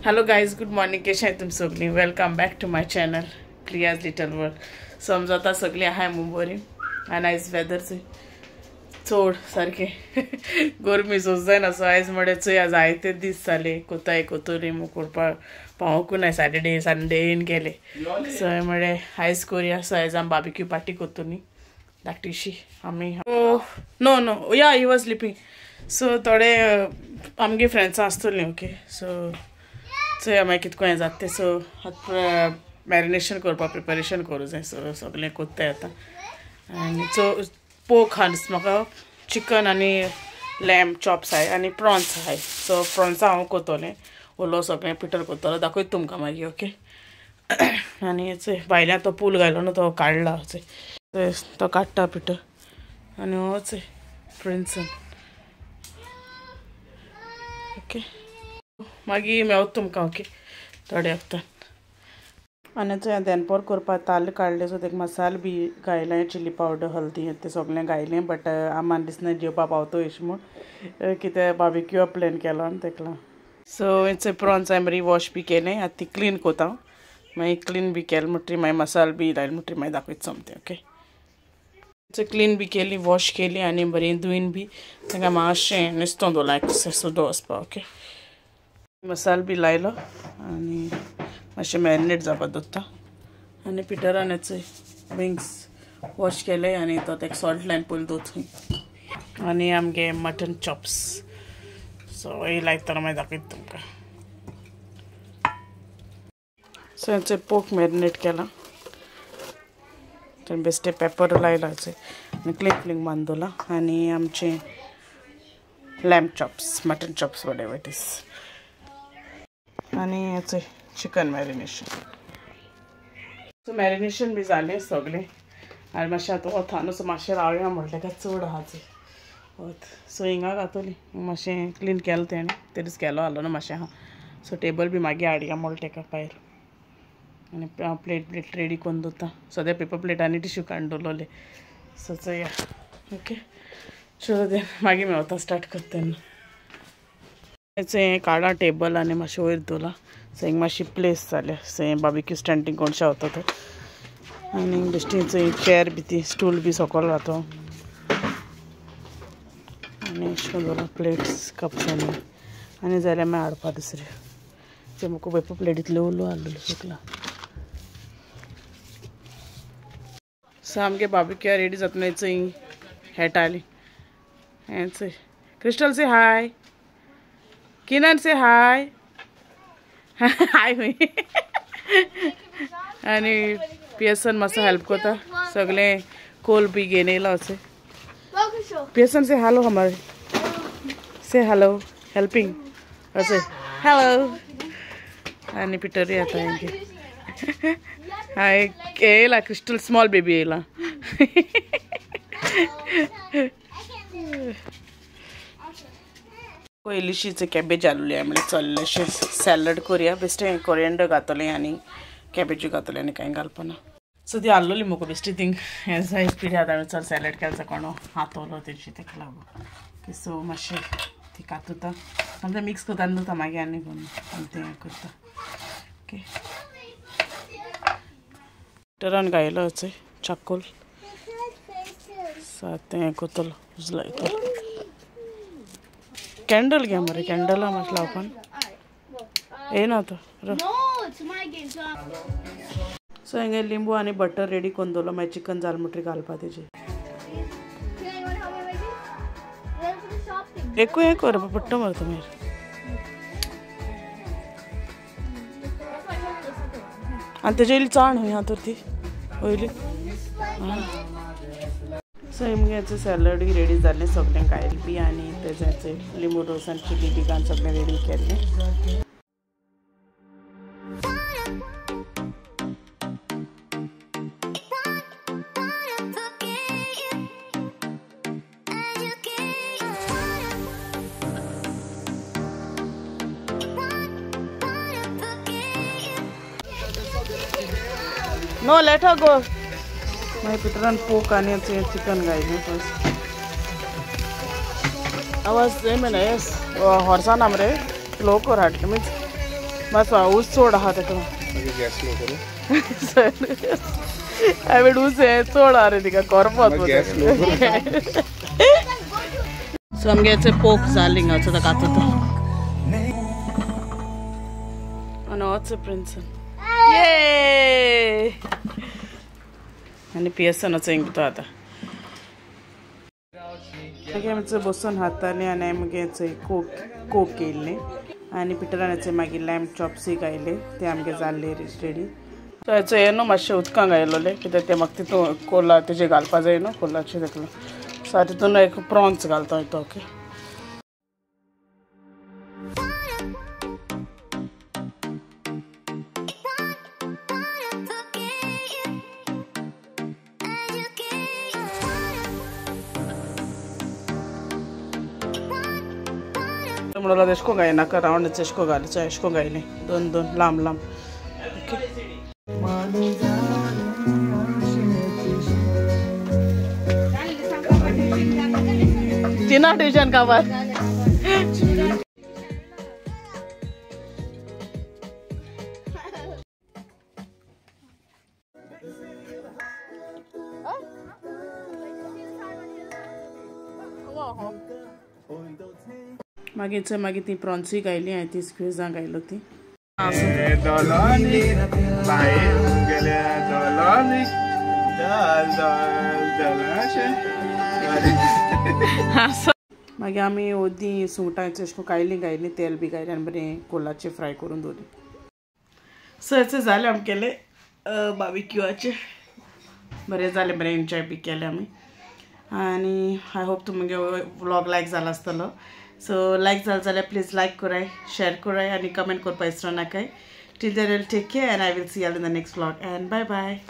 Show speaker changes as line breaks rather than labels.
Hello guys, good morning. कशें तुम सगळीं? Welcome back to my channel Priya's little world. समजता सगळीं आहाय मू बरी. आनी आयज वेदर चड सारकें गरमी सोस जायना. सो आयज म्हळ्यार चोय आज आयते दीस जाले कोताय कोतोली मू करपाक पावोंकू ना. सॅटर्डे संडे येवन गेले. सो हांवें म्हळें आयज कोरया. सो आयज आमी बार्बिक्यू पार्टी कोत्तोली धाकटीशी आमी. No no yeah he was sleeping. So थोडे आमगे फ्रेंड्सां आसतलीं. ओके सो चोया मागीर कितको हें जाता तें. सो आतां मॅरिनेशन करपाक प्रिपरेशन करूं जाय. सो सगळें कोत्ताय आतां. आनी चो पोक आहा म्हाका चिकन आनी लॅम्ब चॉप्स आहाय आनी प्रॉन्स आहाय. सो प्रॉन्सां हांव कोत्तोलें, ओलो सगळें पिटर कोत्तलो, दाखयता तुमकां मागीर. ओके आनी चोय भायल्यान तो पूल घायलो न्हू तो काडला. चोय तो काडटा पिटर. आनी हो चोय प्रिन्सन. ओके मागीर मेवता तुमकां. ओके थोड्या वखदान. आनी चोय देनपोर करपाक ताल्ले काडले. सो तेका मसालो बी घायलें, चिली पावडर हल्दी तें सगळें घायलें. बट आमान दिसना जेवपा पावतो अशें म्हूण कितें बार्बिक्यू प्लॅन केलो आनी तेका लागून. सो चोय प्रॉन्स हांवें बरी वॉश बी केलें. आतां ती क्लीन कोता. मागीर क्लीन बी केलें म्हणटरी मागीर मसालो बी लायलो म्हणटरी मागीर दाखयता सोमतें. ओके चोय क्लीन बी केली, वॉश केली आनी बरी धुयन बी तांकां मातशें नुस्तें दवरलां सुद्दां वचपा. ओके मसालो बी लायलो आनी मातशें मॅरिनेट जावपा दवरता. आनी पिटरान चोय विंग्स वॉश केले आनी तो तेका सॉल्ट लायन पयलीं दवरता. आनी आमगे मटन चॉप्स. सो हे लायतना मागीर दाखयता तुमकां. सो चोय पोक मॅरिनेट केला, थंय बेश्टे पेपर लायला चोय आनी क्लीन क्लीन बांद दवरला. आनी आमचें lamb chops, mutton chops, whatever it is. आनी चोय चिकन मॅरिनेशन. सो मॅरिनेशन बी जालें सगळें. आनी मातशें आतां वता न्हू, सो मातशें रावया म्हटलें काय चड आहा चोय वत. सो हिंगा घातली मातशें क्लीन केलें तेणें, ते दीस केलो आहलो न्हू मातशें आहा. सो टेबल बी मागीर हाडया म्हणलें तेका भायर. आनी प्लेट प्लेट रेडी करून दवरता. सद्या पेपर प्लेट आनी टिश्यू काडून दवरलेले. सो चोया. ओके चलो देन मागीर मेवता स्टार्ट करता तेन्ना. हें काडा टेबल आनी मातशें वयर दवरला. सो हिंगा मातशी प्लेस जाल्या. सो हें बार्बिक्यू स्टँडींग कोणशा वता तो. आनी बेश्टी चोय चेर बी ती स्टूल बी सकयल रावता. आनी अशें करून दवरला प्लेट्स कप्स. आनी आनी जाल्यार मागीर हाडपा दुसरे. ते म्हाका पेपर प्लेट इतले उरलो आहलेलो सकला. सो आमगे बार्बिक्यू रेडी जातना चोय हेटाली. हें चोय क्रिस्टल से हाय, किनन से हाय हाय हुई. आनी पियसन मातसो हेल्प करता सगळें कोल बी घेवन येयला. अशें पियसन से हॅलो, हमारे से हॅलो हेल्पिंग अशें हॅलो. आनी पिटरूय येता हेंगे. हाय येयला क्रिस्टल स्मॉल बेबी येयला. पयलींशीच कॅबेज आसली म्हळ्यार चल्लेशें सॅलड करुया. बेश्टें कोरियंडर घातलें आनी कॅबेजूय घातलें आनी कांय घालपाना. सो ती आहलोली म्हाका बेश्टी थिंग हें जाय पिड्यार हांवें चल सॅलड केलो कोणो हातोलो तेजी तेका लागून. सो मातशें ती कातुता आनी मिक्स करता आनी दवरता मागीर आनी करून आनी तें करता. ओके पिटरान घायलो चोय चाकोल. सो तें करतलो उजलायतलो. कॅन्डल घे मरे, कॅन्डला मातशें लावपाक येना तो. सो हिंगा लिंबू आनी बटर रेडी करून दवरलो. मागीर चिकन जालें म्हणटरी घालपा तेजेर. एकूय हें कर पडटा मरे तो मागीर. आनी तेजे इल्ली चाण खंय आहा तर ती वयली. सो आमगे सॅलड बी रेडी जालें सगळें घायल बी. आनी तेजें लिंबू रोस आनी चिली बी घालून सगळें रेडी केल्लें. No, let her go. मागीर पिटरान पोक आनी चिकन घायलें फर्स्ट. आवाज येना येस हॉर्सान आमरे स्लो कर हाडलें मिन्स मातसो ऊस चड आहा तेका.
गॅस स्लो करूं.
हांवें ऊस हें चड आहा रे तिका करपत.
गॅस स्लो करूं.
सो आमगे पोक जालें हिंगा ताका आतां आनी होच प्रिन्सन ये आनी पियर्सनाचो हिंग तो आतां. मागीर आमी बसून हातांनी आनी मागीर कोक कोक केल्ली आनी पिटरान मागीर लॅम चॉप्सूय घायले ते आमगे जाल्ले रेडी. सो हेचो हें न्हू मातशें उदकान घायलोलें कित्याक तें म्हाका तितून कोला तेजेर घालपा जाय न्हू कोलाचें तेका. सो तितून एक प्रॉन्स घालता तो. ओके म्हणून एशको घायनाका रावंड एशको घालचो एशको घायले दोन दोन लांब लांब. ओके तिना ट्युशन काबार. मागीर मागीर ती प्रॉन्सूय घायली हांवें ती स्क्विजां घायलो ती. मागीर आमी ओदी सुंगटांचे अशें कायली घायली तेल बी घायलें आनी बरें कोलाचें फ्राय करून दवरली. सो हें जालें आमगेलें बार्बिक्यूआचें. बरें जालें बरें एन्जॉय बी केलें आमी. आनी I hope तुमगे व्लॉग लायक जाला आसतलो. सो लायक जालें जाल्यार प्लीज लायक कराय, शेयर कराय आनी कमेंट करपा विसरो नाकाय. Till then take care and I will see you in the next vlog and bye bye.